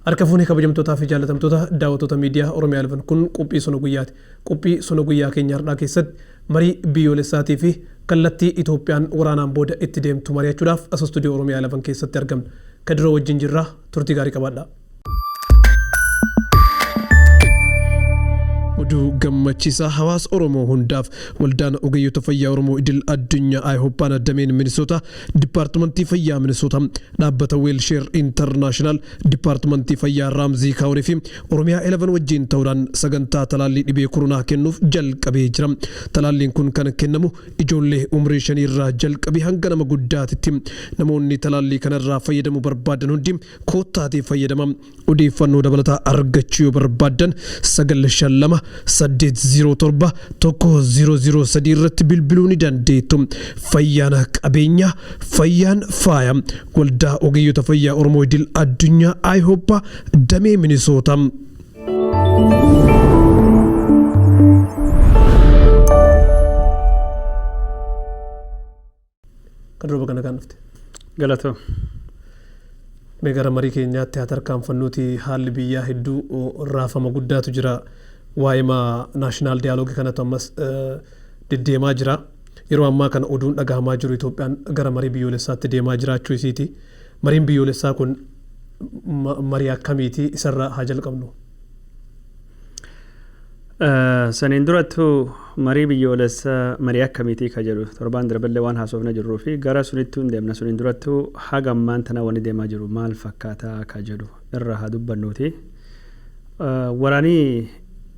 Harka fuunee kabajamtootaa fi jaallatamtoota daawwattoota miidiyaa Oromiyaa 11 kun qophii sona guyyaati. Qophii sona guyyaa keenya har'aa keessatti marii biyyoolessaatii fi kallattii Itoophiyaan waraanaan booda itti deemtu mari'achuudhaaf as istuudiyoo Oromiyaa 11 keessatti argamna. Kadiroo wajjin jirra, turtii gaarii qabaadhaa. Oduu gammachiisaa hawaasa Oromoo hundaaf waldaan ogeeyyota fayyaa Oromoo idil addunyaa IHOPAN dameen Minisoota Dipaartimantii Fayyaa Minisoota dhaabbata Weelsheer Intarnaashinaal Dipaartimantii Fayyaa Raamzii Kaawunii fi Oromiyaa 11 wajjin ta'uudhaan sagantaa talaallii dhibee koronaa kennuuf jalqabee jira. Talaalliin kun kan kennamu ijoollee umrii 5 irraa jalqabee hanga nama guddaatitti. Namoonni talaallii kanarraa fayyadamuu barbaadan hundi koottaatii fayyadama. Odeeffannoo dabalataa argachuu yoo barbaaddan 952 807 1003 irratti bilbiluu ni dandeettu. Fayyaan qabeenya, fayyaan faaya. Waldaa Ogeeyyota Fayyaa Oromoo Idil Addunyaa IHOPA Damee Minisoota. Kan dura baga nagaan dhufte. Galatoo. Mee gara marii keenyaatti haa tarkaanfannuuti, haalli biyyaa hedduu raafama guddaatu jira. Waa'eema national dialogue kanatu ammas deddeemaa jira. Yeroo ammaa kana oduun dhagahamaa jiru Itoophiyaan gara marii biyyoolessaatti deemaa jiraachuu isiiti. Mariin biyyoolessaa kun marii akkamiiti? Isarraa haa jalqabnu. Saniin durattu marii biyyoolessa marii akkamiitii ka jedhu torbaan darballee waan haasofna jirruu fi gara sunittuu hin deemna. Suniin durattu haga ammaan tana wanni deemaa jiru maal fakkaataa ka jedhu irra haa dubbannuuti. Waraanii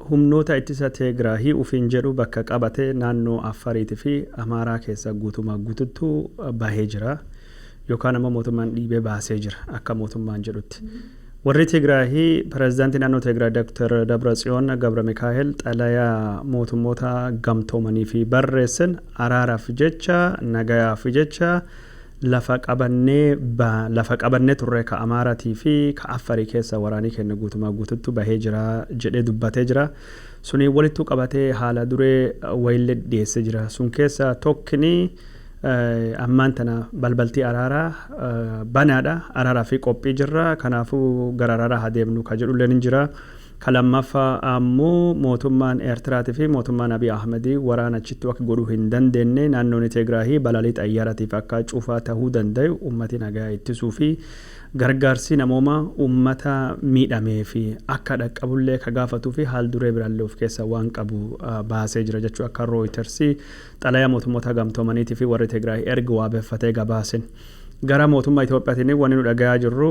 humnoota ittisa Teegraahii ufiin jedhu bakka qabate naannoo Affariitii fi Amaaraa keessa guutumaa guututtuu bahee jira. Yookaan ammoo mootummaan dhiibee baasee jira akka mootummaan jedhutti. Warri Tigraahi Pireezidaantii Naannoo Tigraay Dr. Dabratsiyoon Gabramikaahel xalayaa mootummoota gamtoomanii fi barreessen araaraaf jecha, nagayaaf jecha lafa qabannee lafa qabannee turre ka Amaaratii fi ka Affarii keessa waraanii keenya guutumaa guututtu bahee jira jedhee dubbatee jira. Suniin walittuu qabatee haala duree wayillee dhiyeessee jira. Sun keessa tokkini ammaan tana balbaltii araaraa banaadha. Araaraa fi qophii jirra. Kanaafuu gara araaraa haa deemnu ka jedhulleen hin jira. Ka lammaffaa ammoo mootummaan Eertiraatii fi mootummaan Abiy Ahmedii waraana achittuu akka godhuu hin dandeenye, naannoon Tigraahii balalii xayyaaratiif akka cufaa tahuu dandayu, ummati nagayaa ittisuu fi gargaarsii namoomaa ummata miidhamee fi akka dhaqqabullee ka gaafatuu fi haal duree biraallee of keessa waan qabu baasee jira jechuu akka Rooyitersi xalayaa mootummoota gamtoomaniitii fi warri Tigraay erg waabeffatee gabaasen. Gara mootummaa Itoophiyaatiin wanni nu dhagayaa jirru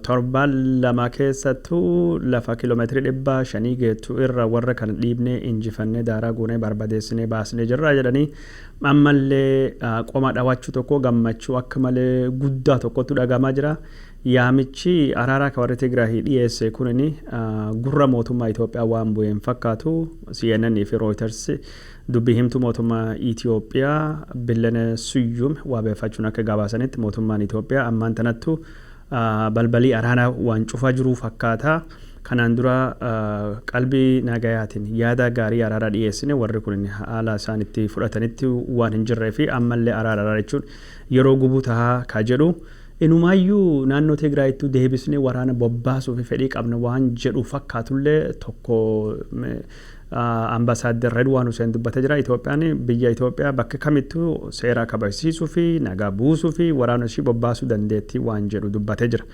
torbaan 2 keessattuu lafa kiiloomeetirii 500 geettu irra warra kana dhiibnee injifannee daaraa goonee barbadeessinee baasnee jirra jedhanii ammallee qoma dhawachuu tokko gammachuu akka malee guddaa tokkotu dhagahamaa jira. Yaamichi araaraa ka warri Tigraay dhiyeesse kunini gurra mootummaa Itoophiyaa waan bu'e hin fakkaatu. CNN fi Reuters Dubbi himtuu mootummaa Itiyoophiyaa Billene Suyyum waabeeffachuun akka gabaasanitti mootummaan Itiyoophiyaa ammaan tanattu balbalii araaraa waan cufaa jiruu fakkaata. Kanaan dura qalbii nagayaatiin yaada gaarii araaraa dhiyeessine, warri kun haala isaan itti fudhatanitti waan hin jirree fi ammallee araara araara jechuun yeroo gubuu taha ka jedhu, inumaayyuu naannoo Tigraayittuu deebisnee waraana bobbaasuuf fedhii qabna waan jedhu fakkaatullee tokko Ambasaaddar Redwaan Huseen dubbatee jira. Itoophiyaan biyya Itoophiyaa bakka kamittuu seera kabajsiisuu fi nagaa buusuu fi waraana ishii bobbaasuu dandeettii waan jedhu dubbatee jira.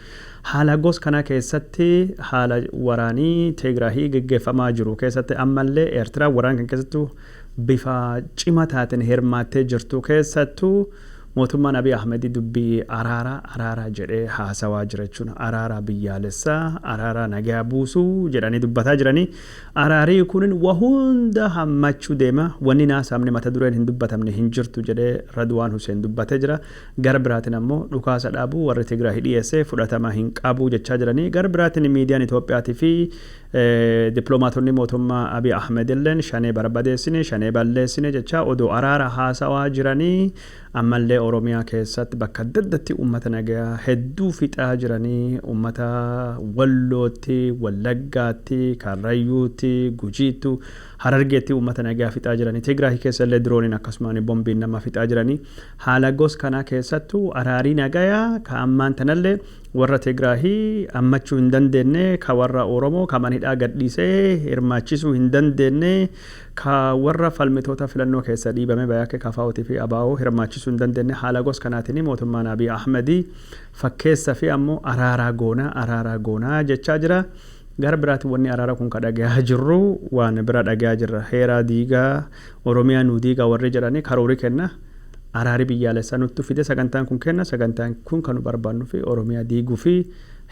Haala gos kanaa keessatti, haala waraanii Tigraahii geggeeffamaa jiru keessatti, ammallee Eertiraan waraan kan keessattuu bifa cima taateen hirmaattee jirtu keessattuu mootummaan Abiy Ahmed dubbii araaraa araaraa jedhee haasawaa jira jechuun, araaraa biyyaalessaa, araaraa nagaa buusuu jedhanii dubbataa jiranii. Araarii kunin wa hunda hammachuu deema, wanni naasaamne, mata dureen hin dubbatamne hin jirtu jedhee Radwaan Huseen dubbatee jira. Gara biraatiin ammoo dhukaasa dhaabuu warri Tigraahi dhiyeesse fudhatama hin qabu jechaa jiranii. Gara biraatiin miidiyaan Itoophiyaatii fi Dippiloomaatonni mootummaa Abiy Ahmed illeen Shanee barbadeessine, Shanee balleessine jechaa odoo araara haasawaa jiranii ammallee Oromiyaa keessatti bakka adda addatti uummata nagayaa hedduu fixaa jiranii, uummata Wallootti, Wallaggaatti, Karrayyuutti, Gujiittu, Harargeetti uummata nagayaa fixaa jiranii, Tigraay keessa illee dirooniin akkasumaan bombiin nama fixaa jiranii. Haala gos kanaa keessattuu araarii nagayaa ka ammaan tanallee Warra Tigraahii hammachuu hin dandeenye, ka warra Oromoo ka manhidhaa gadhiisee hirmaachisuu hin dandeenye, ka warra falmitoota filannoo keessa dhiibame bayee akka KFO'tii fi ABO hirmaachisuu hin dandeenye. Haala gos kanaatiin mootummaan Abiy Ahmedii fakkeessa fi ammoo araaraa goonaa, araaraa goonaa jechaa jira. Gara biraatti wanni araara kun ka dhagayaa jirru waan bira dhagayaa jirra. Heeraa diigaa, Oromiyaa nu diigaa warri jedhanii karoori kenna. Araari biyyaalessaa nutti fide, sagantaan kun kenna, sagantaan kun kan nu barbaannu fi Oromiyaa diiguu fi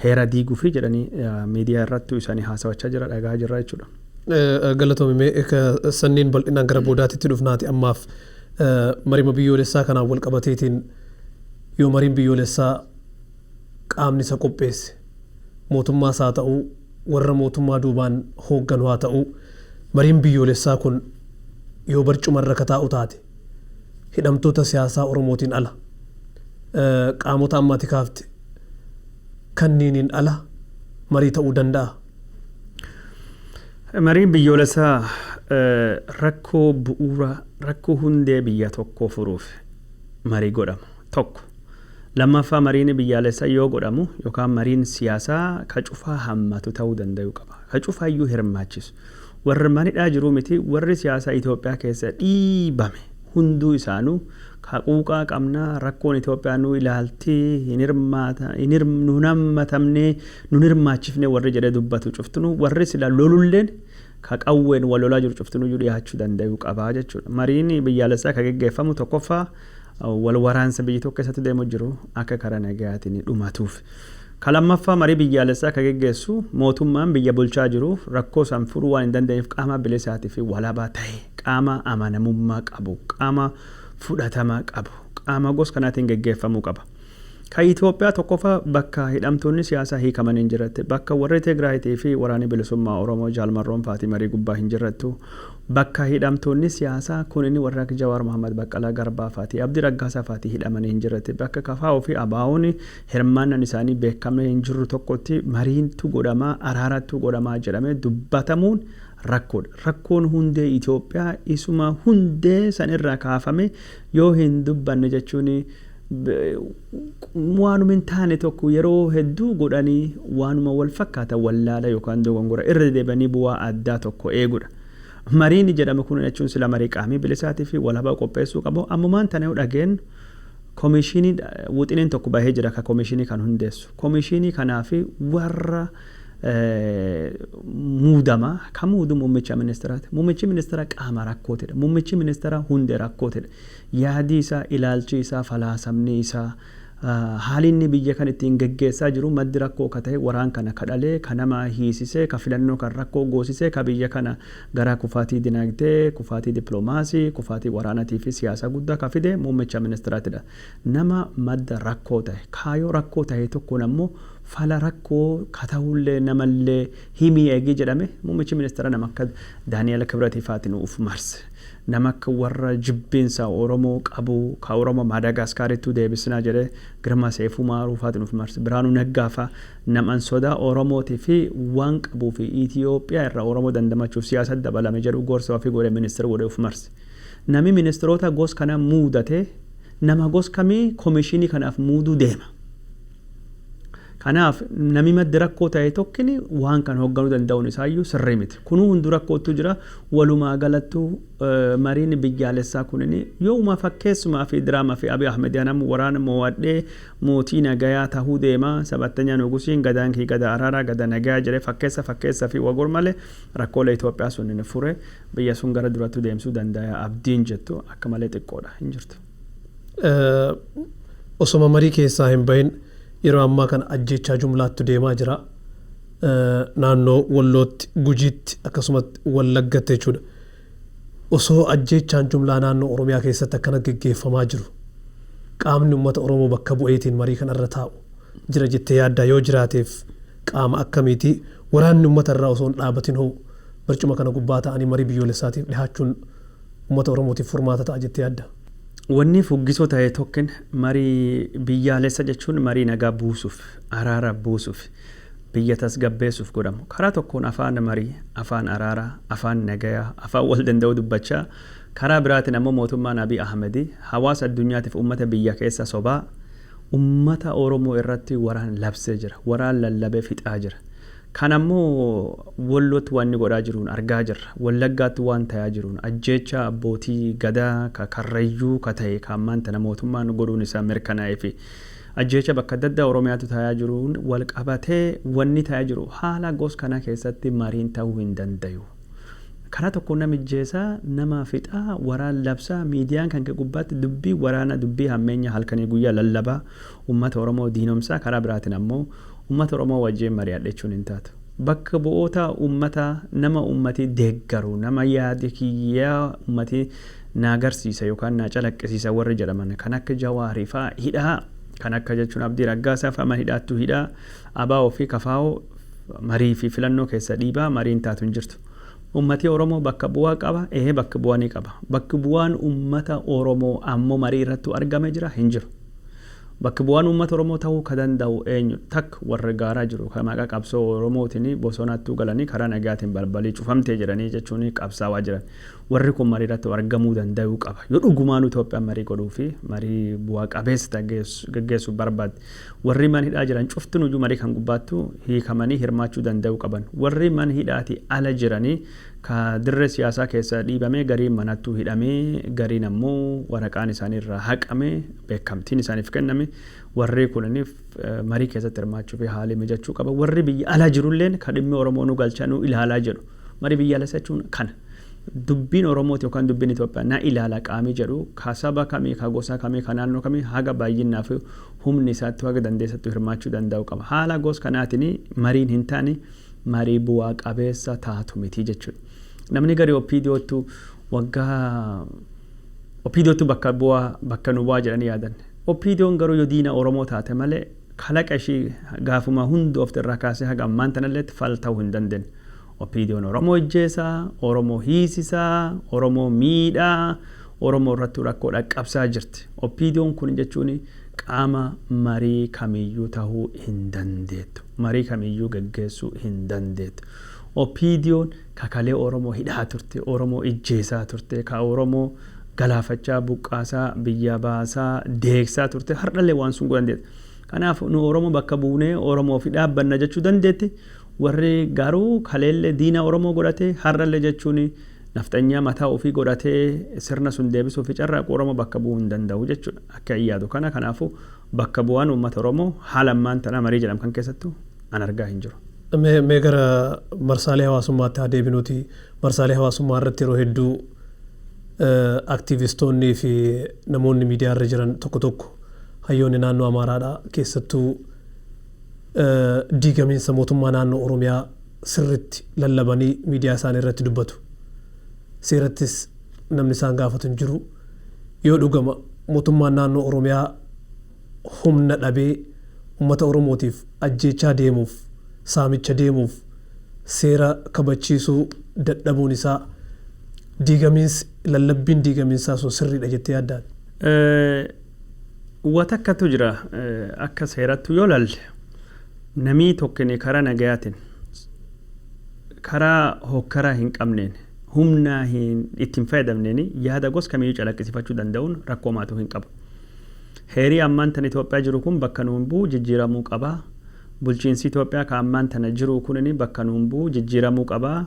heera diiguu fi jedhanii miidiyaa irratti isaanii haasawachaa jira, dhagaa jirra jechuudha. Galatoomii, sanniin bal'inaan gara boodaatitti dhufnaati. Ammaaf marima biyyoolessaa kanaan wal qabateetiin, yoo mariin biyyoolessaa qaamni isa qopheesse mootummaas haa ta'u, warra mootummaa duubaan hoogganu haa ta'u, mariin biyyoolessaa kun yoo barcumarra kataa'u taate, hidhamtoota siyaasaa Oromootiin ala, qaamota ammaati kaafte kanniiniin ala marii ta'uu danda'a? Mariin biyyoolessaa rakkoo bu'uura, rakkoo hundee biyya tokkoo furuuf marii godhamu tokko. Lammaffaa, mariin biyyaalessaa yoo godhamu yookaan mariin siyaasaa ka cufaa hammatu ta'uu danda'uu qaba. Ka cufaayyuu hirmaachisu. Warri manidhaa jiru miti, warri siyaasaa Itoophiyaa keessa dhiibame hunduu isaanuu ka quuqaa qabnaa, rakkoon Itoophiyaa nu ilaaltii, hin hirmaata, hin hammatamne, nun hirmaachifne warri jedhee dubbatu cuftunu, warri sila lolulleen, ka qawween wal lolaa jiru cuftunuyyuu dhiyaachuu danda'uu qabaa jechuudha. Mariin biyyaalessaa ka geggeeffamu tokkoffaa wal waraansa biyyi tokko keessatti deemu jiru akka karaa nagayaatiin dhumatuuf. Ka lammaffaa, marii biyyaalessaa ka geggeessu mootummaan biyya bulchaa jiru rakkoo san furuu waan hin dandeenyeef, qaama bilisaatii fi walabaa ta'e, qaama amanamummaa qabu, qaama fudhatama qabu, qaama gos kanaatiin geggeeffamuu qaba. Ka Itoophiyaa tokkoffaa bakka hidhamtoonni siyaasaa hiikaman hin jirratti, bakka warri Tigraayitii fi waraanni bilisummaa Oromoo Jaalmarroon faatii marii gubbaa hin jirrattu, bakka hidhamtoonni siyaasaa kun inni warra akka Jawaar Mohammad, Baqqalaa Garbaa faatii, Abdii Raggaasaa faatii hidhamanii hin jirratti, bakka KFO fi ABO'n hirmaannaan isaanii beekamee hin jirru tokkotti mariintu godhamaa, araarattu godhamaa jedhamee dubbatamuun rakkoodha. Rakkoon hundee Itoophiyaa isuma hundee sanirraa kaafame yoo hin dubbanne jechuun waanuma hin taane tokko yeroo hedduu godhanii waanuma wal fakkaata wallaala yookaan dogongora irra deebi'anii bu'aa addaa tokko eegudha. Mariin jedhame kun jechuun sila marii qaamii bilisaatii fi walabaa qopheessuu qabu. Ammumaan tana yoo dhageenyu, koomishinii wixineen tokko bahee jira ka koomishinii kan hundeessu. Koomishinii kanaa fi warra muudama ka muudu muummicha ministeeraati. Muummichi ministeera qaama rakkootidha. Muummichi ministeera hundee rakkootidha. Yaadi isaa, ilaalchi isaa, falaasamni isaa, haalli inni biyya kan ittiin geggeessaa jiru maddi rakkoo ka ta'e, waraan kana ka dhalee, ka nama hiisisee, ka filannoo kan rakkoo goosisee, ka biyya kana gara kufaatii dinagdee, kufaatii dippiloomaasii, kufaatii waraanaatii fi siyaasa guddaa ka fide muummicha ministeeraatidha. Nama madda rakkoo ta'e, kaayoo rakkoo ta'e tokkoon ammoo fala rakkoo ka ta'ullee namallee himii eegii jedhame, muummichi ministeera nama akka Daani'el Kibratii faatiin uf marse. Nama akka warra jibbiinsa Oromoo qabu, ka Oromoo Maadaagaskaarittuu deebisnaa jedhee Girmaa Seefuu Maaruu faatiin uf marse. Biraanuu Naggaa faa naman sodaa Oromootii fi waan qabuu fi Itoophiyaa irraa Oromoo dandamachuuf siyaasa dabalame jedhu gorsa ofii godhee, ministeera godhee uf marse. Nami ministeerota gos kana muudate nama gos kamii koomishinii kanaaf muuduu deema? Kanaaf nami maddi rakkoo ta'e tokkini waan kan hoogganuu danda'uun isaayyuu sirrii miti. Kunuu hunduu rakkootu jira. Walumaa galattuu mariin biyyaalessaa kunin yooma fakkeessumaa fi diraamaa fi Abiy Ahmed anam waraana mo'adhee mootii nagayaa tahuu deema. Sabattanya nugusiin gadaan kii gada araaraa, gada nagayaa jedhee fakkeessa fakkeessa fi wagor malee rakkoolee Itoophiyaa sun inni fure biyya sun gara duratti deemsuu danda'a abdiin jettu akka malee xiqqoodha, hin jirtu. Osoma marii keessaa hin bahin, yeroo ammaa kana ajjechaa jumlaattu deemaa jira. Naannoo Wallootti, Gujiitti, akkasumatti Wallaggatti jechuudha. Osoo ajjechaan jumlaa naannoo Oromiyaa keessatti akkana geggeeffamaa jiru, qaamni uummata Oromoo bakka bu'eetiin marii kanarra taa'u jira jettee yaaddaa? Yoo jiraateef qaama akkamiiti? Waraanni uummata irraa osoo hin dhaabatin hoo barcuma kana gubbaa ta'anii marii biyyoolessaatiif dhihaachuun uummata Oromootiif furmaata ta'a jettee yaadda? Wanni fuggisoo ta'e tokkin, marii biyyaalessa jechuun marii nagaa buusuuf, araara buusuuf, biyya tasgabbeessuuf godhamu. Karaa tokkoon afaan marii, afaan araaraa, afaan nagayaa, afaan wal danda'uu dubbachaa, karaa biraatiin ammoo mootummaan Abiy Ahmedi hawaasa addunyaatiif uummata biyya keessa sobaa Ummata Oromoo irratti waraan labsee jira. Waraan lallabee fixaa jira. Kan ammoo Wallootti waan inni godhaa jiruun argaa jirra. Wallaggaatti waan ta'aa jiruun, ajjeecha abbootii gadaa ka Karrayyuu ka ta'e, ka ammaan tana mootummaan godhuun isaa mirkanaa'ee fi ajjeecha bakka adda addaa Oromiyaatti ta'aa jiruun wal qabatee wanni ta'aa jiru, haala gos kana keessatti mariin ta'uu hin dandayu. Karaa tokko nama ijjeesaa, nama fixaa, waraan labsaa, miidiyaan kan gubbaatti dubbii waraana, dubbii hammeenya halkanii guyyaa lallabaa, uummata Oromoo diinomsaa, karaa biraatiin ammoo uummata Oromoo wajjin mari'adha jechuun hin taatu. Bakka bu'oota uummataa, nama uummatii deeggaru, nama yaada kiyyaa uummatii na agarsiisa yookaan na calaqqisiisa warri jedhaman kan akka Jawaarii fa'aa hidhaa, kan akka jechuun Abdii Raggaasaa fa'aa mana hidhaattu hidhaa, ABO fi KFO marii fi filannoo keessa dhiibaa, mariin taatu hin jirtu. Uummatii Oromoo bakka bu'aa qaba, ee, bakka bu'aa ni qaba. Bakki bu'aan uummata Oromoo ammoo marii irratti argame jira? Hin jiru. Bakki bu'aan uummata Oromoo ta'uu ka danda'u eenyu? Takka warra gaaraa jiru kan maqaa qabsoo Oromootiin bosonattuu galanii karaa nagaatiin balbalii cufamtee jedhanii jechuun qabsaawaa jiran. Warri kun marii irratti argamuu danda'uu qaba. Yoo dhugumaan Itoophiyaan marii godhuu fi marii bu'aa qabeessa gaggeessuu barbaadde. Warri mana hidhaa jiran cuftinuyyuu marii kan gubbaattu hiikamanii hirmaachuu danda'uu qaban. Warri mana hidhaatii ala jiranii ka dirree siyaasaa keessa dhiibamee, gariin manattuu hidhamee, gariin ammoo waraqaan isaanii irraa haqame, beekamtiin isaaniif kenname, warri kunniif marii keessatti hirmaachuu fi haalli mijachuu qaba. Warri biyya ala jirulleen ka dhimmi Oromoo nu galchaa, nu ilaalaa jedhu. Marii biyya alaa jechuun kana. Dubbiin Oromooti yookaan dubbiin Itoophiyaa na ilaala qaamii jedhu, ka saba kamii, ka gosa kamii, ka naannoo kamii, haga baay'inaa fi humni isaatti haga dandeessattu hirmaachuu danda'u qaba. Haala gos kanaatiin mariin hin taane marii bu'aa qabeessa taatu miti jechuudha. Namni gari OPDOttu waggaa OPDOttu bakka bu'aa, bakka nu bu'aa jedhanii yaadan. OPDOn garuu yoo diina Oromoo taate malee kalaqa ishii gaafuma hundoofte irraa kaasee haga ammaan tanallee fal ta'uu hin dandeenye. OPDOn Oromoo ijjeesaa, Oromoo hiisisaa, Oromoo miidhaa, Oromoo irratti rakkoo dhaqqabsaa jirti. OPDOn kun jechuun qaama marii kamiyyuu ta'uu hin dandeettu. Marii kamiyyuu gaggeessuu hin dandeettu. OPDOn kakalee Oromoo hidhaa turte, Oromoo ijjeesaa turte, ka Oromoo galaafachaa, buqqaasaa, biyya baasaa, deegsaa turte, har'allee waan sun godhan dandeetti. Kanaaf nu Oromoo bakka buunee Oromoo fi dhaabbanna jechuu dandeetti. Warri garuu kaleellee diina Oromoo godhate, har'allee jechuun nafxanyaa mataa ofii godhatee sirna sun deebisuu fi carraaqu, Oromoo bakka bu'uu hin danda'u jechuudha. Akka yaadu kana, kanaafuu bakka bu'aan uummata Oromoo haala ammaan tana marii jedhamu kan keessattuu an argaa hin jiru. Mee gara marsaalee hawaasummaatti haa deebinuuti. Marsaalee hawaasummaa irratti yeroo hedduu aktiivistoonnii fi namoonni miidiyaa irra jiran tokko tokko, hayyoonni naannoo Amaaraadha, keessattuu diigamiinsa mootummaa naannoo Oromiyaa sirritti lallabanii miidiyaa isaanii irratti dubbatu. Seerattis namni isaan gaafatu hin jiru. Yoo dhugama mootummaan naannoo Oromiyaa humna dhabee uummata Oromootiif ajjeechaa deemuuf, saamicha deemuuf, seera kabachiisuu dadhabuun isaa, diigamiinsi, lallabbiin diigamiinsaa sun sirriidha jettee yaaddaan? Wa takkatu jira. Akka seerattu yoo lalle, namii tokkini karaa nagayaatiin, karaa hokkaraa hin qabneen, humna hin ittiin fayyadamneen yaada gos kamiyyuu calaqqisiifachuu danda'uun rakkoo maatuu hin qabu. Heerii ammaan tana Itoophiyaa jiru kun bakka nuun bu'u, jijjiiramuu qaba. Bulchiinsi Itoophiyaa ka ammaan tana jiru kun bakka nuun bu'u, jijjiiramuu qaba.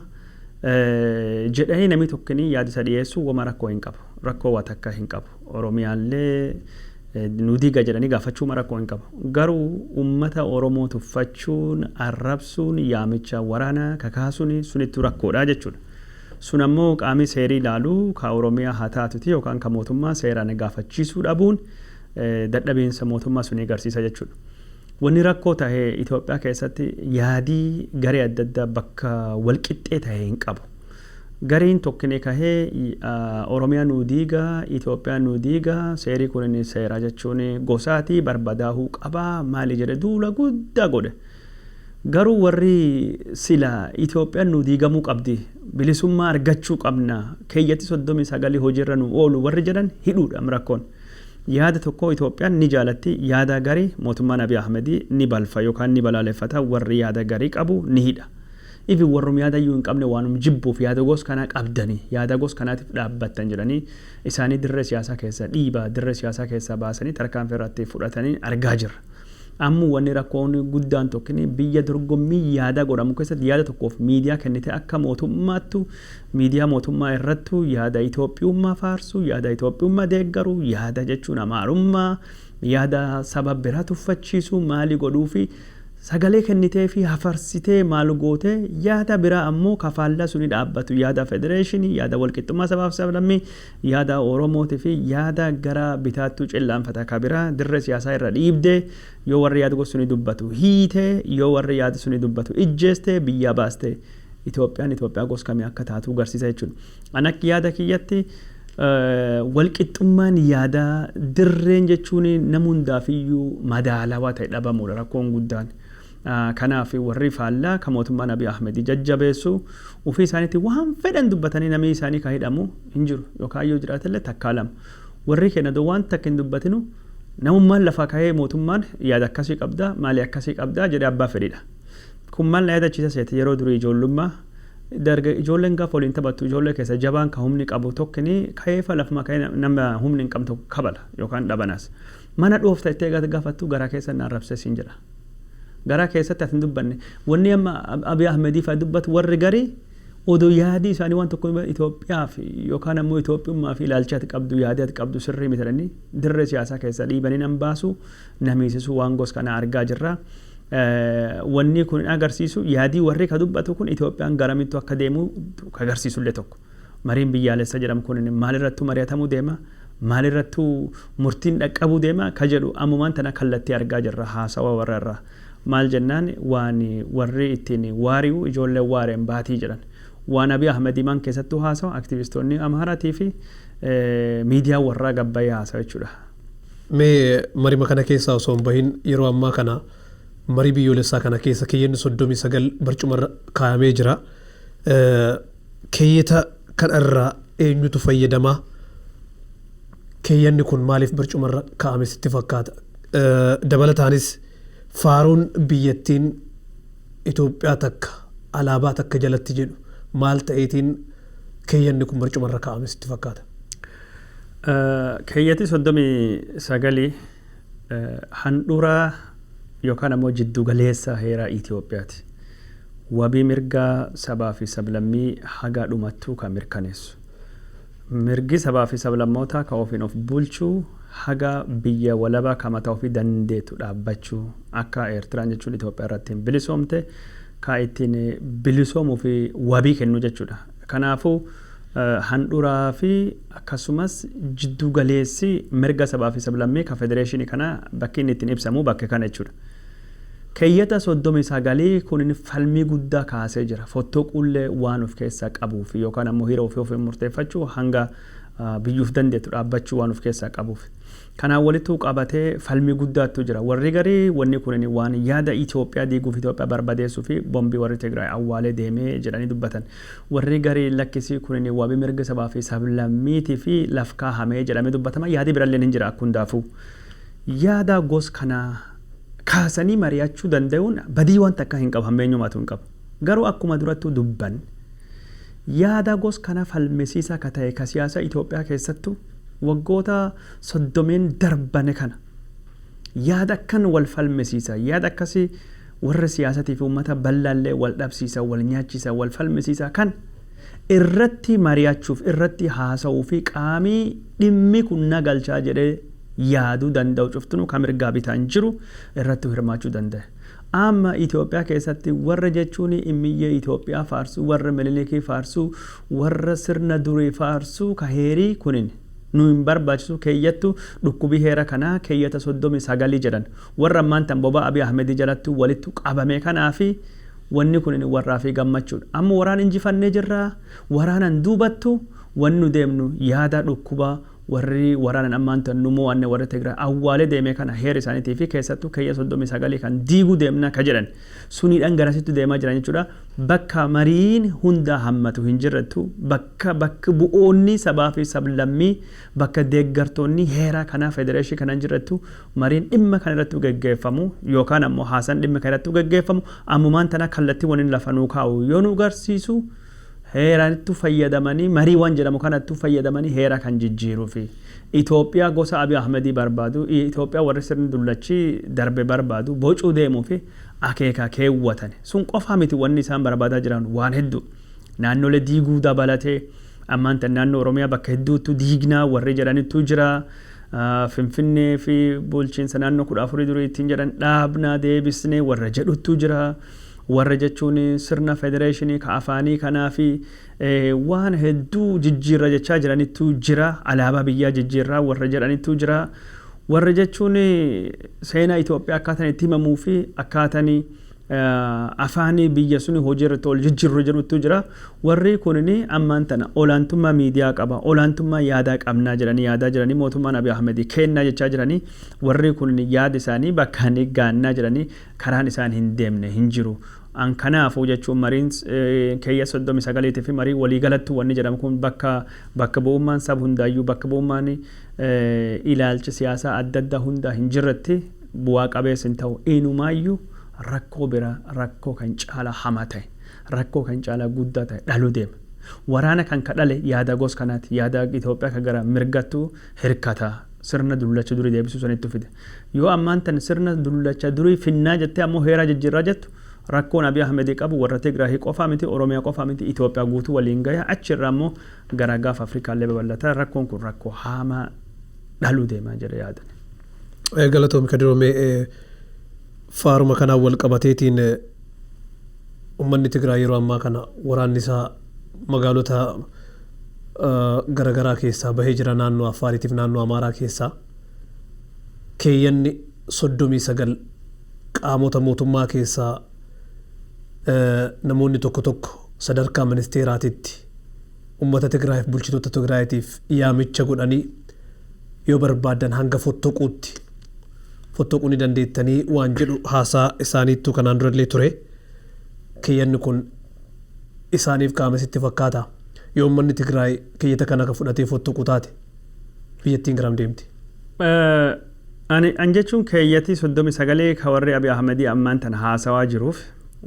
Jedhanii namni tokkini yaada isa dhiyeessu wama rakkoo hin qabu. Rakkoo waa takka hin qabu. Oromiyaallee nu diiga jedhanii gaafachuu rakkoo hin qabu. Garuu uummata Oromoo tuffachuun, arrabsuun, yaamicha waraanaa kakaasuun sunittu rakkoodha jechuudha. Sun ammoo qaamni seerii ilaalu ka Oromiyaa haa taatuti yookaan ka mootummaa seeraan gaafachiisuu dhabuun dadhabiinsa mootummaa sunii agarsiisa jechuudha. Wanni rakkoo tahe, Itoophiyaa keessatti yaadii garee adda addaa bakka walqixxee tahe hin qabu. Gareen tokkine kahee Oromiyaa nu diiga, Itoophiyaa nu diiga, seerii kun seera jechuun gosaatii barbadaahuu qabaa maali jedhe duula guddaa godhe. Garuu warri sila Itoophiyaan nu diigamuu qabdi, bilisummaa argachuu qabna, keeyyatti 39 hojiirra nu oolu warri jedhan hidhuudha rakkoon. Yaada tokko Itoophiyaan ni jaalatti, yaada garii mootummaan Abiy Ahmedii ni balfa yookaan ni balaaleffata, warri yaada garii qabu ni hidha. Ifi warrum yaada iyyuu hin qabne waanum jibbuuf yaada gos kanaa qabdanii, yaada gos kanaatiif dhaabbattan jedhanii isaanii dirree siyaasaa keessa dhiibaa, dirree siyaasaa keessaa baasanii tarkaanfii irratti fudhatanii argaa jirra. Ammoo wanni rakkoon guddaan tokkini biyya dorgommii yaadaa godhamu keessatti yaada tokkoof miidiyaa kennite akka mootummaattu, miidiyaa mootummaa irrattu yaada Itoophiyummaa faarsu, yaada Itoophiyummaa deeggaru, yaada jechuun Amaarummaa, yaada saba biraa tuffachiisu maali godhuu fi sagalee kennitee fi hafarsitee maal gootee, yaada biraa ammoo kafaallaa suni dhaabbatu, yaada federeeshinii, yaada walqixxummaa sabaaf sablammii, yaada Oromootii fi yaada gara bitaattuu cillaanfata ka biraa dirree siyaasaa irra dhiibdee, yoo warri yaada gosa suni dubbatu hiitee, yoo warri yaada suni dubbatu ijjeestee biyyaa baastee, Itoophiyaan Itoophiyaa gosa kamii akka taatu agarsiisa jechuudha. An akka yaada kiyyatti walqixxummaan yaadaa dirreen jechuun nama hundaafiyyuu madaalawaa ta'e dhabamuudha rakkoon guddaan. Kanaaf warri faallaa kan mootummaan Abiy Ahmed jajjabeessu ofii isaaniitti waan fedhan dubbatanii namni isaanii kan hidhamu hin jiru, yookaan yoo jiraatellee takkaa lama. Warri keenya waan takka hin dubbatinu, namummaan lafaa ka'ee mootummaan yaada akkasii qabda, maalii akkasii qabda jedhee abbaa fedhidha. Kun maal na yaadachiisa seete? Yeroo durii ijoollummaa darga ijoolleen gaafa waliin taphattu, ijoollee keessa jabaan kan humni qabu tokkini ka'eefa lafuma ka'ee nama humni hin qabne tokko kabala yookaan dhabanaas. Mana dhoofta ittee gaafattu, garaa keessa na arrabsee siin jedha. Garaa keessatti ati hin dubbanne. Wanni amma Abiy Ahmedii fa'a dubbatu, warri garii odoo yaadii isaanii waan tokko Itoophiyaa fi yookaan ammoo Itoophiyummaa fi ilaalcha ati qabdu, yaadii ati qabdu sirrii miti jedhanii dirree siyaasaa keessa dhiibanii nan baasu, namiisisu, waan gos kana argaa jirra. Wanni kun agarsiisu yaadii warri ka dubbatu kun Itoophiyaan garamittu akka deemu ka agarsiisullee tokko. Mariin biyyaalessa jedhamu kun maalirrattuu mari'atamuu deema, maalirrattuu murtiin dhaqqabuu deema ka jedhu ammumaan tana kallattii argaa jirra haasawa warra irraa. Maal jennaan, waan warri ittiin waari'u ijoolleen waareen baatii jedhan. Waan Abiy Ahmed himan keessattuu haasawa aktivistoonni Amaaraatii fi miidiyaan warraa gabbayee haasawa jechuudha. Mee marima kana keessaa osoo hin bahin, yeroo ammaa kana marii biyyoolessaa kana keessa keeyyanni 39 barcumarra kaayamee jira. Keeyyata kana irraa eenyutu fayyadamaa? Keeyyanni kun maaliif barcumarra kaa'ame sitti fakkaata? Dabalataanis faaruun biyyattiin Itoophiyaa takka, alaabaa takka jalatti jedhu maal ta'eetiin keeyyanni kun barcumarra kaa'ame sitti fakkaata? Keeyyati 39 handhuraa yookaan ammoo jiddu galeessa heeraa Itoophiyaati. Wabii mirgaa sabaa fi sablammii haga dhumattuu kan mirkaneessu. Mirgi sabaa fi sablammootaa kan ofiin of bulchuu haga biyya walabaa kan mataa ofii dandeettu dhaabbachuu, akka Eertiraan jechuun Itoophiyaa irratti hin bilisoomte kan ittiin bilisoomuu fi wabii kennu jechuudha. Kanaafuu handhuraa fi akkasumas jiddu galeessi mirga sabaa fi sablammii kan federeeshinii kana bakki inni ittiin ibsamu bakka kana jechuudha. Keeyyata 39 kun falmii guddaa kaasee jira. Fottoquullee waan of keessaa qabuuf yookaan ammoo hira ofii ofiin murteeffachuu hanga biyyuuf dandeettu dhaabbachuu waan of keessaa qabuuf. Kanaan walittuu qabatee falmii guddaattu jira. Warri garii wanni kun waan yaada Itoophiyaa diiguuf, Itoophiyaa barbadeessuu fi bombii warri Tigraay awwaalee deemee jedhanii dubbatan. Warri garii lakkisii kun wabii mirga sabaa fi sablammiitii fi laf kaahamee jedhamee dubbatama. Yaadi birallee ni jira akka hundaafuu. Yaada gos kanaa kaasanii mari'achuu danda'uun badii waan takka hin qabu, hammeenyumaatu hin qabu. Garuu akkuma durattuu dubban, yaada gos kana falmisiisaa ka ta'e ka siyaasa Itoophiyaa keessattuu waggoota 30n darbane kana yaada akkan wal falmisiisa, yaada akkasii warra siyaasatii fi uummata bal'aallee wal dhabsiisa, wal nyaachisa, wal falmisiisa kan irratti mari'achuuf, irratti haasa'uu fi qaamii dhimmi kun na galchaa jedhee yaaduu danda'u cuftunuu kan mirgaa bitaan jiru irratti hirmaachuu danda'a. Amma Itoophiyaa keessatti warra jechuun immiyyee Itoophiyaa faarsuu, warra Minilikii faarsuu, warra sirna durii faarsuu ka heerii kunin nu hin barbaachisu, keeyyattu dhukkubii heera kanaa keeyyata 39 jedhan. Warra ammaan tan bobaa Abiy Ahmedii jalatti walittu qabame kanaafi wanni kun warraa fi gammachuudha. Amma waraan injifannee jirra, waraanan duubattu wanni nu deemnu yaada dhukkuba Warri waraanan ammaan tan nu mo'anne warri Tigraay awwaalee deemee kana heera isaaniitii fi keessattuu keeyya 39 kan diiguu deemna ka jedhan suniidhaan garasitti deemaa jiran jechuudha. Bakka mariin hunda hammatu hin jirrettu, bakka bu'oonni sabaa fi sablammii, bakka deeggartoonni heera kanaa federeeshinii kana hin jirrettu, mariin dhimma kana irratti geggeeffamu yookaan ammoo haasaan dhimma kana irratti geggeeffamu ammumaan tana kallattii waliin lafa nuu kaa'u yoo nu agarsiisu, heeranittu fayyadamanii, marii waan jedhamu kanattu fayyadamanii heera kan jijjiiruu fi Itoophiyaa gosa Abiy Ahmedii barbaadu, Itoophiyaa warri sirni dullachi darbe barbaadu bocuu deemuu fi akeeka keewwatan. Sun qofaa miti, wanni isaan barbaadaa jiran waan hedduu. Naannolee diiguu dabalatee ammaan tan naannoo Oromiyaa bakka hedduuttu diignaa warri jedhanittu jira. Finfinnee fi bulchiinsa naannoo 14 durii ittiin jedhan dhaabnaa deebisnee warra jedhuttu jira. Warra jechuun sirna federeeshinii ka afaanii kanaa fi waan hedduu jijjiirra jechaa jiranittu jira. Alaabaa biyyaa jijjiirraa warra jedhanittu jira. Warra jechuun seenaa Itoophiyaa akkaataan itti himamuu fi akkaataan afaanii biyya suni hojii irratti ol jijjiirru jedhutu jira. Warri kunini ammaan tana olaantummaa miidiyaa qaba, olaantummaa yaadaa qabnaa jedhanii yaadaa jiranii, mootummaan Abiy Ahmed kennaa jechaa jiranii, warri kunini yaada isaanii bakka ni gaannaa jedhanii karaan isaan hin deemne hin jiru. An kanaafuu jechuun mariin keeyya 39 fi marii waliigalattu wanni jedhamu kun bakka bu'ummaan sab hundaayyuu, bakka bu'ummaan ilaalcha siyaasaa adda addaa hundaa hin jirretti bu'aa qabeessa hin ta'u. Inumaayyuu rakkoo bira, rakkoo kan caalaa hamaa ta'e, rakkoo kan caalaa guddaa ta'e dhaluu deema. Waraana kan kadhale yaada gos kanaati, yaada Itoophiyaa kan gara mirgattu hirkata sirna dullacha durii deebisuu sanitti fide. Yoo ammaan tan sirna dullacha durii finnaa jettee ammoo heeraa jijjiirraa jettu, rakkoon Abiy Ahmed qabu warra Tigraahii qofaa miti, Oromiyaa qofaa miti, Itoophiyaa guutuu waliin gaya, achirraa ammoo gara gaafa Afrikaallee babal'ata. Rakkoon kun rakkoo hamaa dhaluu deemaa jedhe yaadan. Galatoomi Kadiroomee. Faaruma kanaan wal qabateetiin uummanni Tigraay yeroo ammaa kana waraanni isaa magaalota garaagaraa keessaa bahee jira, naannoo Affaariitiif naannoo Amaaraa keessaa. Keeyyanni 39 qaamota mootummaa keessaa namoonni tokko tokko sadarkaa ministeeraatitti uummata Tigraayiif, bulchitoota Tigraayiitiif yaamicha godhanii, yoo barbaadan hanga fottoquutti fottoquu ni dandeettanii waan jedhu haasaa isaaniittu kanaan durallee ture. Keeyyanni kun isaaniif qaama sitti fakkaata? Yoo uummanni Tigraay keeyyata kana akka fudhatee fottoquu taate, biyyattiin garam deemti? Ani an jechuun keeyyatii 39 ka warri Abiy Ahmedii ammaan tan haasawaa jiruuf,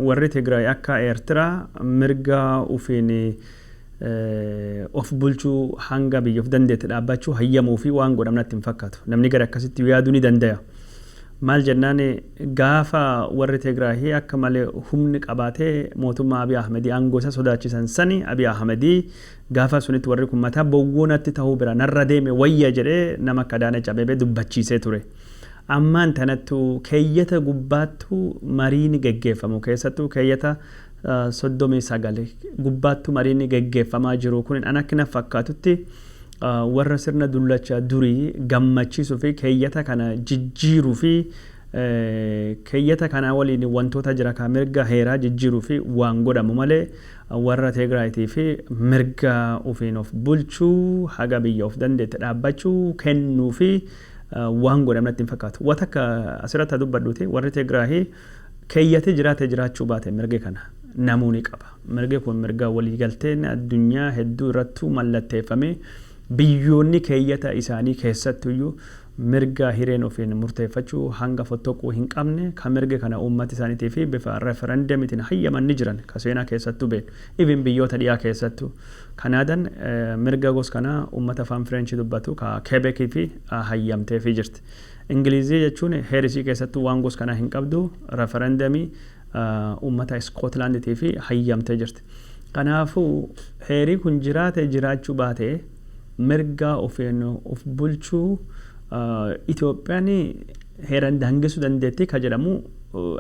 warri Tigraay akka Eertiraa mirga ufiin of bulchuu, hanga biyya of dandeette dhaabbachuu hayyamuu fi waan godhamu natti hin fakkaatu. Namni gara akkasitti yaaduu ni danda'a. Maal jennaan, gaafa warri Tigraahii akka malee humni qabaatee mootummaa Abiy Ahmedii aangoo isa sodaachisan sani, Abiy Ahmedii gaafa sunitti warri kun mataa bowwoonatti ta'uu bira narra deeme wayya jedhee nama akka Adaanech Abeebee dubbachiisee ture. Ammaan tanattu keeyyata gubbaattu mariin geggeeffamu, keessattuu keeyyata 39 gubbaattu mariin geggeeffamaa jiru kun, an akka na fakkaatutti warra sirna dullacha durii gammachiisuu fi keeyyata kana jijjiiruu fi keeyyata kana waliin wantoota jira ka mirga heeraa jijjiiruu fi waan godhamu malee, warra Tigraayitii fi mirga ofiin of bulchuu haga biyya of dandeette dhaabbachuu kennuu fi waan godhamu natti hin fakkaatu. Wata akka asirratti dubbadhuuti, warri Tigraahii keeyyatee jiraate jiraachuu baate mirga kana namuu ni qaba. Mirgi kun mirga waliigalteen addunyaa hedduu irrattuu mallatteeffamee, biyyoonni keeyyata isaanii keessattuyyuu mirga hireen ofiin murteeffachuu hanga fottoquu hin qabne, kan mirga kana uummata isaaniitii fi bifa referendamiitiin hayyaman ni jiran, ka seenaa keessattuu beeknu. Even biyyoota dhiyaa keessattuu. Kanaadaan mirga gos kanaa uummata afaan Fireenchii dubbatu ka Keebekii fi hayyamteefii jirti. Ingilizii jechuun heerisii keessattuu waan gos kanaa hin qabdu, referendamii uummata Iskootlaanditii fi hayyamtee jirti. Kanaafuu heerii kun jiraate jiraachuu baate, mirga ofiin of bulchuu Itoophiyaan heeraan daangessuu dandeetti ka jedhamu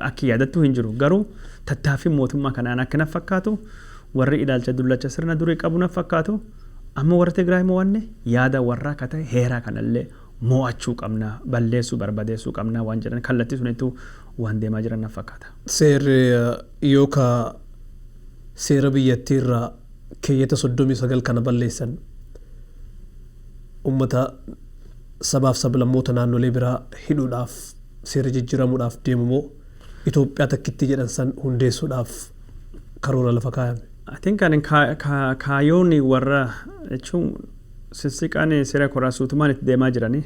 akka yaadattuu hin jiru. Garuu tattaaffiin mootummaa kanaan akka na fakkaatu, warri ilaalcha dullacha sirna durii qabu na fakkaatu, amma warra Tigraay mo'anne, yaada warraa akka ta'e heeraa kanallee mo'achuu qabna, balleessuu barbadeessuu qabna waan jedhan kallattii sunittuu waan deemaa jiran na fakkaata. Seerri yookaan seera biyyattii irraa keeyyata 39 kana balleessan, Uummata sabaaf sablammoota naannolee biraa hidhuudhaaf seera jijjiiramuudhaaf deemu moo Itoophiyaa takkitti jedhan san hundeessuudhaaf karoora lafa kaayame? I think ani kaayyoon warra jechuun sissiqaan seera koraa suutumaan itti deemaa jiranii,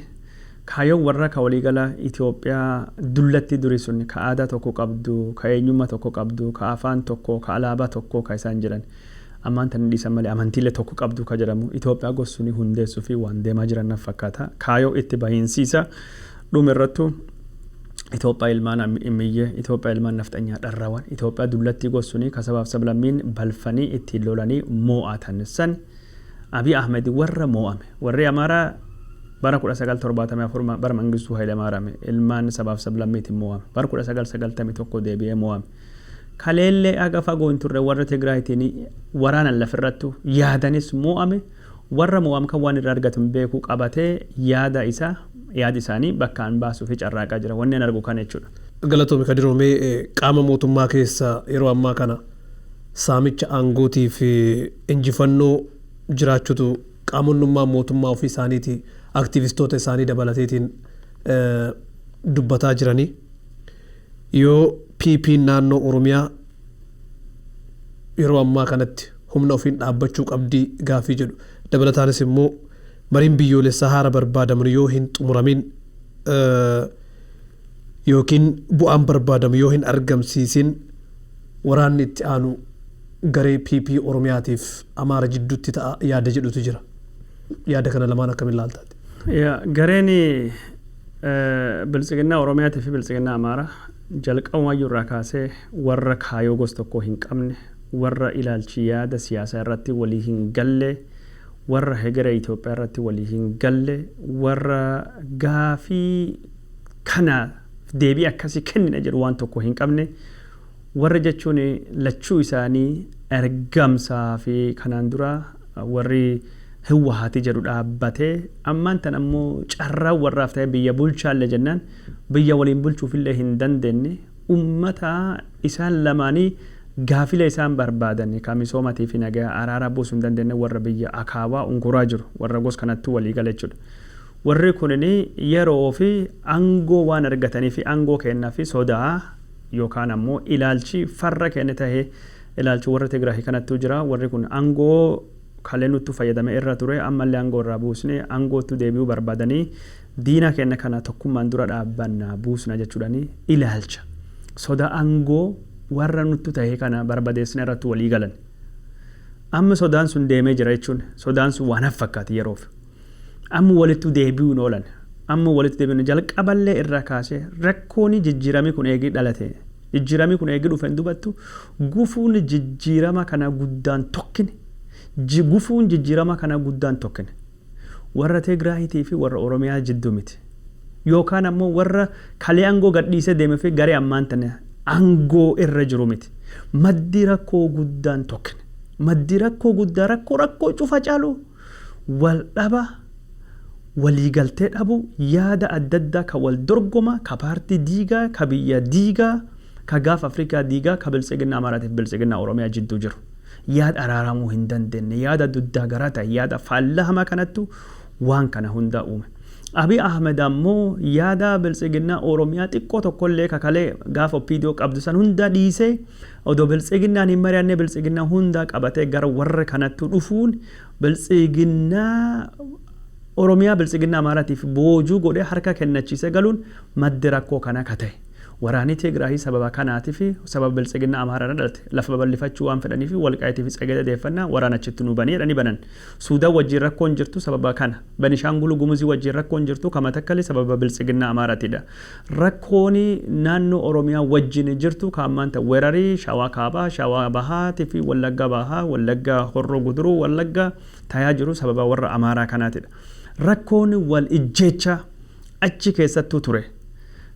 kaayyoon warra ka waliigala Itoophiyaa dullatti durii sun, ka aadaa tokko qabdu, ka eenyummaa tokko qabdu, ka afaan tokko, ka alaabaa tokko ka isaan jedhan ammaan tan dhiisan malee amantiilee tokko qabdu ka jedhamu Itoophiyaa gosuun hundeessuu fi waan deemaa jiran naf fakkaata. Kaayyoo itti bahiinsiisa dhuma irrattu Itoophiyaa ilmaan immiyyee, Itoophiyaa ilmaan nafxanyaa dharrawan, Itoophiyaa dullatti gosuun ka sabaaf sablammiin balfanii ittiin lolanii moo'atan san Abiy Ahmed warra moo'ame. Warri Amaaraa bara 1974 bara Mangistuu Hayilamaariyaam ilmaan sabaaf sablammiitiin moo'ame. Bara 1991 deebi'ee moo'ame. Kaleellee aga fagoo hin turre warra Tigraayitiin waraanan lafirrattu yaadanis moo'ame. Warra moo'am kan waan irraa argatu hin beeku qabatee yaada isaa, yaada isaanii bakkaan baasuu fi carraaqaa jira. Wanni an argu kana jechuudha. Galatoomi Kadiroomee. Qaama mootummaa keessa yeroo ammaa kana saamicha aangootii fi injifannoo jiraachutu qaamonnummaa mootummaa ofii isaaniiti aktiivistoota isaanii dabalateetiin dubbataa jiranii. Yoo PP naannoo Oromiyaa yeroo ammaa kanatti humna ofiin dhaabbachuu qabdii gaafii jedhu, dabalataanis immoo mariin biyyoolessaa haara barbaadamu yoo hin xumuramin yookiin bu'aan barbaadamu yoo hin argamsiisin, waraanni itti aanu garee PP Oromiyaatiif Amaara jidduutti ta'a yaada jedhutu jira. Yaada kana lamaan akkamiin ilaaltaati? Gareen Biltsiginnaa Oromiyaatii fi Biltsiginnaa Amaaraa jalqabumayyuu irraa kaasee warra kaayoo gosa tokko hin qabne, warra ilaalchi yaada siyaasaa irratti walii hin galle, warra hegere Itoophiyaa irratti walii hin galle, warra gaafii kana deebii akkasii kennina jedhu waan tokko hin qabne. Warra jechuun lachuu isaanii ergamsaa fi kanaan dura warri Hiwwahaati jedhu dhaabbatee ammaan tan ammoo carraa warraaf ta'e biyya bulchaallee jennaan biyya waliin bulchuufillee hin dandeenye. Ummata isaan lamaanii gaafila isaan barbaadan ka misoomatii fi nagaa araaraa buusuu hin dandeenye, warra biyya akaawaa unkuraa jiru, warra gos kanattuu walii gala jechuudha. Warri kunin yeroo fi aangoo waan argatanii fi aangoo kennaa fi sodaa yookaan ammoo ilaalchi farra kenne tahee ilaalchi warra Tigraay kanattuu jira. Warri kun aangoo kalee nuttu fayyadame irra ture, ammallee aangoo irraa buusne aangootti deebi'uu barbaadanii diina keenya kana tokkummaan dura dhaabbanna buusna jechuudhani ilaalcha soda aangoo warra nuttu tahee kana barbadeessine irratti walii galan. Amma sodaan sun deemee jira jechuun sodaan sun waan fakkaate yeroof. Amma walittu deebi'uun oolan. Amma walitti deebi'uun jalqaballee irraa kaasee rakkoon jijjiiramii kun eegii dhalate. Jijjiiramii kun eegii dhufeen dubattu gufuun jijjiirama kana guddaan tokkine. Gufuun jijjiirama kana guddaan tokkine. Warra Tigraayitii fi warra Oromiyaa jidduu miti. Yookaan ammoo warra kalee aangoo gadhiisee deemee fi garee ammaan tana aangoo irra jiru miti. Maddi rakkoo guddaan tokkine. Maddi rakkoo guddaa, rakkoo cufa caalu, wal dhaba, waliigaltee dhabu, yaada adda addaa ka wal dorgoma, ka paartii diigaa, ka biyya diigaa, ka gaaf Afrikaa diigaa, ka Biltsiginnaa Amaaraatiif Biltsiginnaa Oromiyaa jidduu jiru. Yaada araaramuu hin dandeenye, yaada duddaa garaa ta'e, yaada faallaa hamaa kanattu waan kana hundaa uume. Abiy Ahmed ammoo yaada Biltsiginnaa Oromiyaa xiqqoo tokkollee kakalee gaafa OPDO qabdu san hunda dhiisee odoo Biltsiginnaan hin mari'anne Biltsiginnaa hundaa qabatee gara warra kanattu dhufuun Biltsiginnaa Oromiyaa Biltsiginnaa Amaaraatiif boojuu godhee harka kennachiisee galuun maddi rakkoo kana ka ta'e. Waraanni Tigraayii sababa kanaatii fi sababa Biltsiginnaa Amaaraa dhalate lafa babal'ifachuu waan fedhanii fi Walqaayitii fi Tsegede deeffannaa waraana achitti nu banii jedhanii banan. Suudaan wajjin rakkoon jirtu sababa kana. Benishaangul Gumuzii wajjin rakkoon jirtu ka Matakkali sababa Biltsiginnaa Amaaraatiidha. Rakkoon naannoo Oromiyaa wajjin jirtu ka ammaan ta'e weerarii Shawaa Kaabaa, Shawaa Bahaatii fi Wallagga Bahaa, Wallagga Horroo Guduruu, Wallagga tayaa jiru sababa warra Amaaraa kanaatidha. Rakkoon wal ijjeechaa achi keessattuu ture.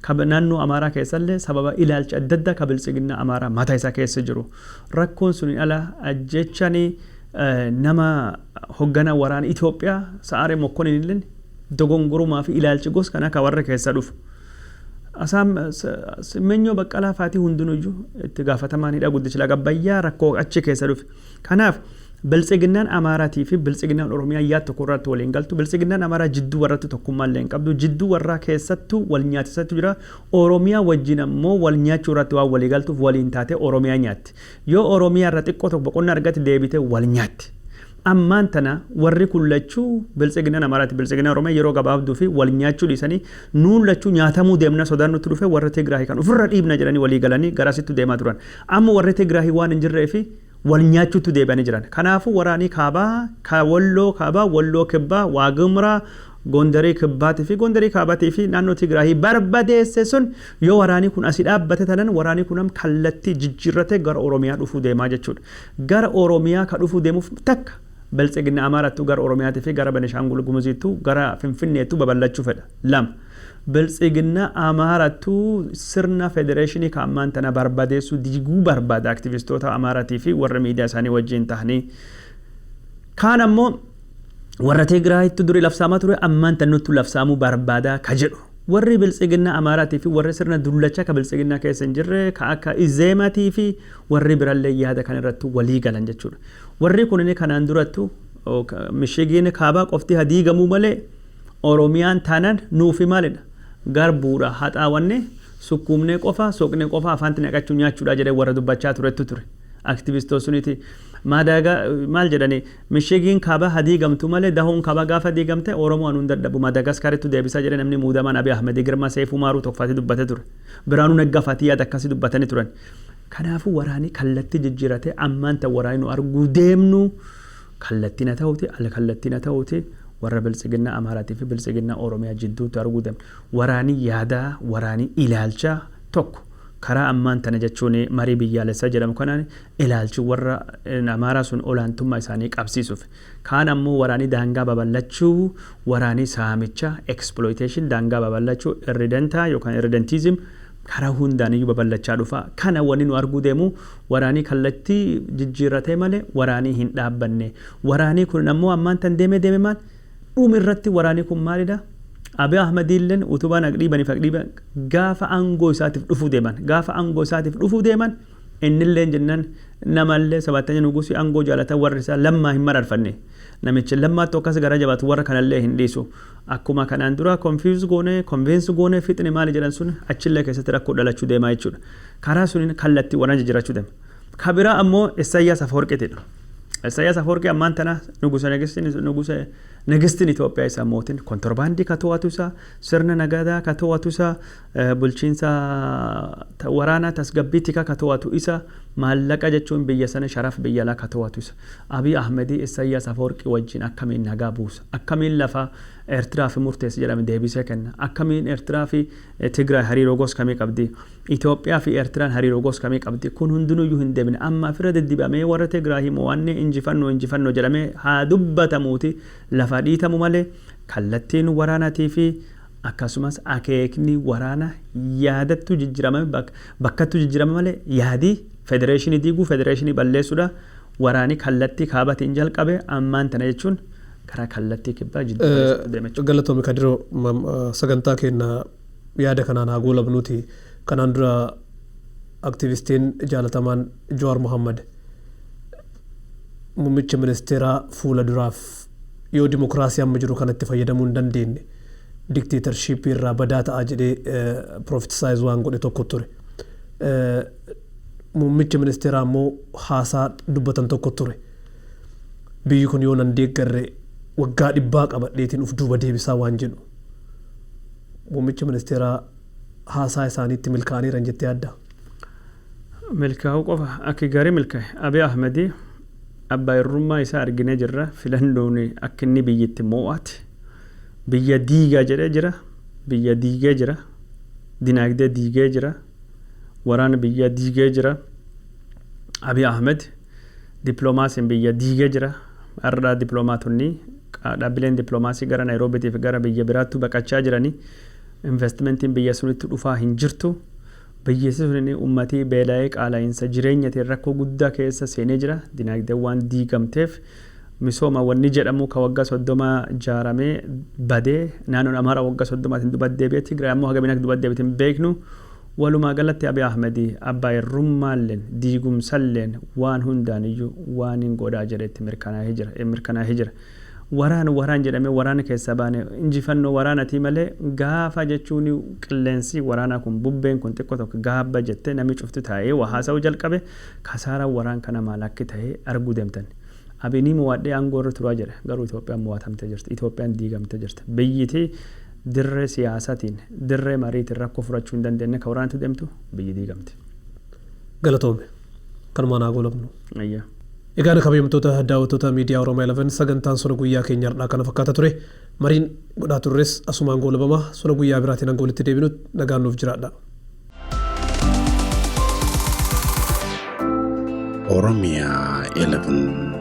Ka naannoo Amaaraa keessallee sababa ilaalcha adda addaa ka Biltsiginnaa Amaaraa mataa isaa keessa jiru. Rakkoon sun ala ajjechanii nama hoggana waraana Itoophiyaa Sa'aaree Mokkonin illee dogongorumaa fi ilaalchi gos kana ka warra keessa dhufu. Asaan Simmenyoo Baqqalaa faatii hundinuyyuu itti gaafatamaan hidha guddicha laga Abbayyaa rakkoo achi keessa dhufe. Kanaaf Biltsiginnaan Amaaraatii fi Biltsiginnaan Oromiyaa yaad tokko irratti waliin galtu. Biltsiginnaan Amaaraa jidduu warratti tokkummaa illee hin qabdu. Jidduu warraa keessattuu wal nyaatisatu jira. Oromiyaa wajjin ammoo wal nyaachuu irratti waan walii galtuuf waliin taatee Oromiyaa nyaatti. Yoo Oromiyaa irra xiqqoo tokko boqonnaa argatti, deebitee wal nyaatti. Ammaan tana warri kun lachuu, Biltsiginnaan Amaaraati, Biltsiginnaan Oromiyaa, yeroo gabaabduu fi wal nyaachuu dhiisanii nuun lachuu nyaatamuu deemna sodaan nutti dhufe, warra Tigraahii kan ofirra dhiibna jedhanii walii galanii garasittu deemaa turan. Amma warri Tigraahii waan hin jirree fi wal nyaachuutti deebi'anii jiran. Kanaafuu waraanii kaabaa, ka Walloo kaabaa, Walloo kibbaa, Waagimraa, Gondarii kibbaatii fi Gondarii kaabatii fi naannoo Tigraahii barbadeesse sun, yoo waraanii kun asii dhaabbate tanan, waraanii kun kallattii jijjiirratee gara Oromiyaa dhufuu deemaa jechuudha. Gara Oromiyaa ka dhufuu deemuuf takka Biltsiginna Amaarattuu gara Oromiyaatii fi gara Benishaangul Gumuziittuu, gara Finfinneettuu babal'achuu fedha. Lama. Biltsiginna Amaarattuu sirna federeeshinii ka ammaan tana barbadeessuu, diiguu barbaada, aktivistoota Amaaratii fi warra miidiyaa isaanii wajjin tahanii. Kaan ammoo warra Tigraayitti duri labsaamaa ture ammaan tan nuttu labsaamuu barbaada ka jedhu. Warri Biltsiginna Amaaraatii fi warri sirna dullachaa ka Biltsiginnaa keessa hin jirre ka akka Izeematii fi warri birallee yaada kan irratti walii galan jechuudha. Warri kun kanaan durattu mishigiin kaabaa qofti haa diigamuu malee Oromiyaan taanan nuufi maalidha? Garbuudha, haxaawanne sukkuumnee qofa, soqnee qofa afaanti naqachuu nyaachuudha jedhee warra dubbachaa turettu ture. Aktivistoota suniti Maadaagaa maal jedhani, mishigiin kaabaa haa diigamtu malee dahoon kaabaa gaafa diigamte Oromoo anuun dadhabu Maadaagaskarittu deebisaa jedhee namni muudamaan Abiy Ahmed Girmaa Seefuu Maaruu tokkofaati dubbate ture. Biraanuu Naggaa faatii yaada akkasii dubbatanii turan. Kanaafuu waraanii kallattii jijjiiratee ammaan tan waraanii nu arguu deemnu kallattiin haa ta'uti, al kallattiin haa ta'uti, warra Biltsiginnaa Amaaraatii fi Biltsiginnaa Oromiyaa jidduutti arguu deemna. Waraanii yaadaa, waraanii ilaalchaa tokko karaa ammaan tana jechuun marii biyyaalessaa jedhamu kanaan ilaalchi warra Amaaraa sun olaantummaa isaanii qabsiisuuf. Kaan ammoo waraanii daangaa babal'achuu, waraanii saamicha, exploitation, daangaa babal'achuu, irredentaa yookaan irredentism karaa hundaan iyyuu babal'achaa dhufa. Kana wanni nu arguu deemu waraanii kallattii jijjiirratee malee waraanii hin dhaabbanne. Waraanii kun ammoo ammaan tan deemee deeme maal? Dhuma irratti waraanii kun maalidha? Abiy Ahmediilleen utubaan aqdhiibaniif aqdhiiban gaafa aangoo isaatiif dhufuu deeman. Gaafa aangoo isaatiif dhufuu deeman innilleen jennaan namallee sabattanya nugusii aangoo jaalatan warri isaa Lammaa hin mararfanne. Namichi Lammaattu akkas gara jabaatu warra kanallee hin dhiisu. Akkuma kanaan dura confuse goone, convince goone fixne maali jedhan sun achillee keessatti rakkoo dhalachuu deemaa jechuudha. Karaa suniin kallattii waraan jijjiirachuu deema. Ka biraa ammoo Isayyaas Afawarqiitidha. Isayyaas Afawarqii ammaan tana nugusa negistiin, nugusa negistiin Itoophiyaa isa mootiin kontorbaandii ka to'atu isa, sirna nagadaa ka to'atu isa, bulchiinsa waraanaa tasgabbii tika ka to'atu isa, maallaqa jechuun biyya sana sharaf biyya alaa ka to'atu isa. Abiy Ahmedii Isayyaas Afawarqii wajjin akkamiin nagaa buusa? Akkamiin lafa Eertiraa fi murteessi jedhame deebisee kenna? Akkamiin Eertiraa fi Tigraay hariiroo gos kamii qabdi? Itoophiyaa fi Eertiraan hariiroo gos kamii qabdi? Kun hundinuyyuu hin deebine. Amma ofirra diddibamee warra Tigraay mo'annee injifannoo injifannoo jedhamee haa dubbatamuuti lafa dhiitamu malee kallattiin waraanaatii fi akkasumas akeekni waraana yaadattu jijjiirame, bakkattu jijjiirame malee yaadii federeeshinii diiguu, federeeshinii balleessuudha. Waraani kallattii kaabatiin jalqabe ammaan tana jechuun karaa kallattii kibbaa jidduu deema jechuudha. Galatoomi Kadiroo, sagantaa keenya yaada kanaan haa goolabnuuti. Kanaan dura aktiivistiin jaalatamaan Jawaar Mohammad muummicha ministeeraa fuula duraaf yoo dimokiraasii amma jiru kanatti fayyadamuu hin dandeenye dikteetarshipii irraa badaa ta'a jedhee prophesize waan godhe tokko ture. Muummicha ministeeraa immoo haasaa dubbatan tokko ture. Biyyi kun yoo nan deeggarre waggaa 100 qabadheetiin uf duuba deebisaa waan jedhu. Muummicha ministeeraa haasaa isaaniitti milkaa'aniiran jettee yaaddaa? Milkaa'uu qofa akki gaarii milkaa'e. Abiy Ahmedii abbaa irrummaa isaa arginee jirra. Filannoon akka inni biyyatti mo'ate biyya diigaa jedhee jira. Biyya diigee jira. Dinaagdee diigee jira. Waraana biyya diigee jira. Abiy Ahmed dippiloomaasiin biyya diigee jira. Har'a dippiloomaatonni, dhaabbileen dippiloomaasii gara Naayiroobiitii fi gara biyya biraatti baqachaa jiranii. Investimentiin biyya sunitti dhufaa hin jirtu. Biyyi sun uummatii beela'ee qaala'iinsa jireenyatiin rakkoo guddaa keessa seenee jira. Dinaagdeen waan diigamteef misooma wanni jedhamu ka waggaa 30 ijaaramee badee, naannoon Amaaraa waggaa 30n duba deebi'ee, Tigraay ammoo hagamiin akka duba deebi'e hin beeknu. Walumaa galatti Abiy Ahmed abbaa irrummaalleen diigumsalleen waan hundaan iyyuu waan hin godhaa jedhetti mirkanaa'ee jira. Mirkanaa'ee jira. Waraan waraan jedhamee waraana keessaa baane injifannoo waraanatii malee gaafa jechuun qilleensi waraanaa kun, bubbeen kun xiqqoo tokko gaabba jettee namni cufti taa'ee waa haasa'uu jalqabe, kasaaraan waraan kana maal akka ta'e arguu deemtan. Abiyyi mo'adhee aangoo irra turaa jedhe, garuu Itoophiyaan mo'atamtee jirti. Itoophiyaan diigamtee jirti. Biyyiti dirree siyaasatiin, dirree mariitiin rakkoo furachuu hin dandeenye ka waraanatti deemtu biyyi diigamte. Galatoome. Kanumaan haa goolabnu. Ayyaa. Egaan kabajamtoota daawwattoota miidiyaa Oromiyaa 11, sagantaan sona guyyaa keenya har'aa kana fakkaata ture. Mariin godhaa turres asumaan goolabama. Sona guyyaa biraatiin hanga walitti deebinutti nagaan nuuf jiraadha. Oromia 11.